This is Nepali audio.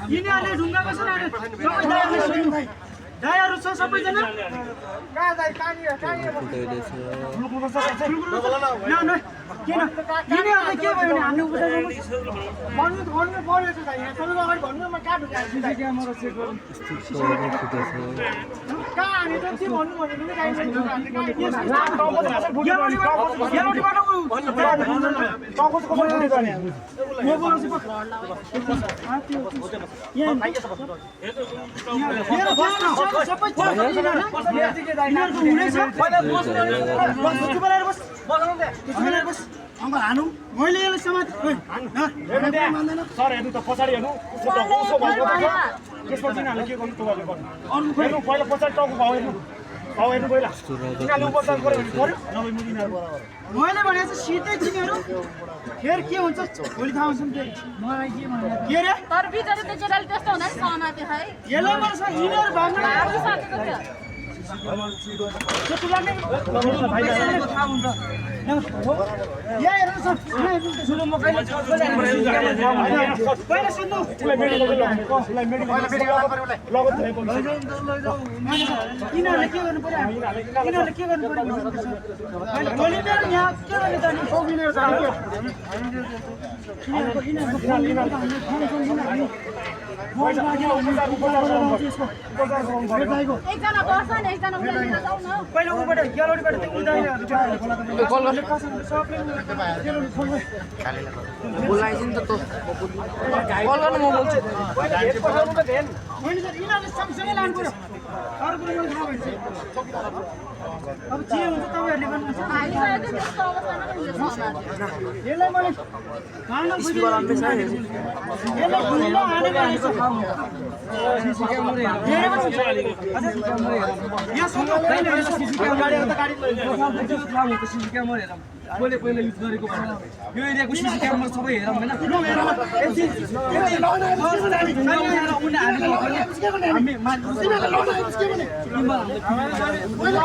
यिनीहरूले ढुङ्गा बसेर दाइहरू छ सबैजना किन यिनीहरूले के भयो भने हामी भन्नु पर्यो तपाईँको अगाडि भन्नु म कहाँ ढुकाएको कहाँ हामी त के भन्नु भनेको हानु मैले यसलाई समाज सर हेर्नु त पछाडि हेर्नु त्यसपछि यिनीहरूले के गर्नु तपाईँले गर्नु हेर्नु पहिला पछाडि टाउको भाउ हेर्नु हेर्नु पहिला यिनीहरूले उपचार गऱ्यो भने पऱ्यो नभए म यिनीहरू बराबर मैले भनेको चाहिँ सिधै तिमीहरू फेरि के हुन्छ भोलि थाहा हुन्छ मलाई के भन्नु के अरे तर बिचरा त्यो केटाले त्यस्तो हुँदा नि सहना थियो है यसलाई मलाई यिनीहरू भाग्नु साथीको थियो यिनीहरूले के गर्नु पर्यो यिनीहरूले के गर्नु पर्यो भोलि मेरो यहाँ के गर्ने एकजना बस्छ नि एकजना उनीहरू लिएर जाऊ न पहिला उबाट ग्यालरीबाट बोलाइदिनु त कल गर्नु म बोल्छु होइन सर यिनीहरूले सँगसँगै लानु पर्यो अरू कुरो मलाई थाहा भएछ अब जे हुन्छ तपाईँहरूले गर्नुहुन्छ हालिसकेको थियो त्यस्तो अवस्थामा पनि यो सहना थियो यसलाई मैले खाना यसलाई खुल्लो हानेको रहेछ यहाँ सुन्नु मैले पहिला युज गरेको यो एरियाको सिसी क्यामेरा सबै हेरौँ होइन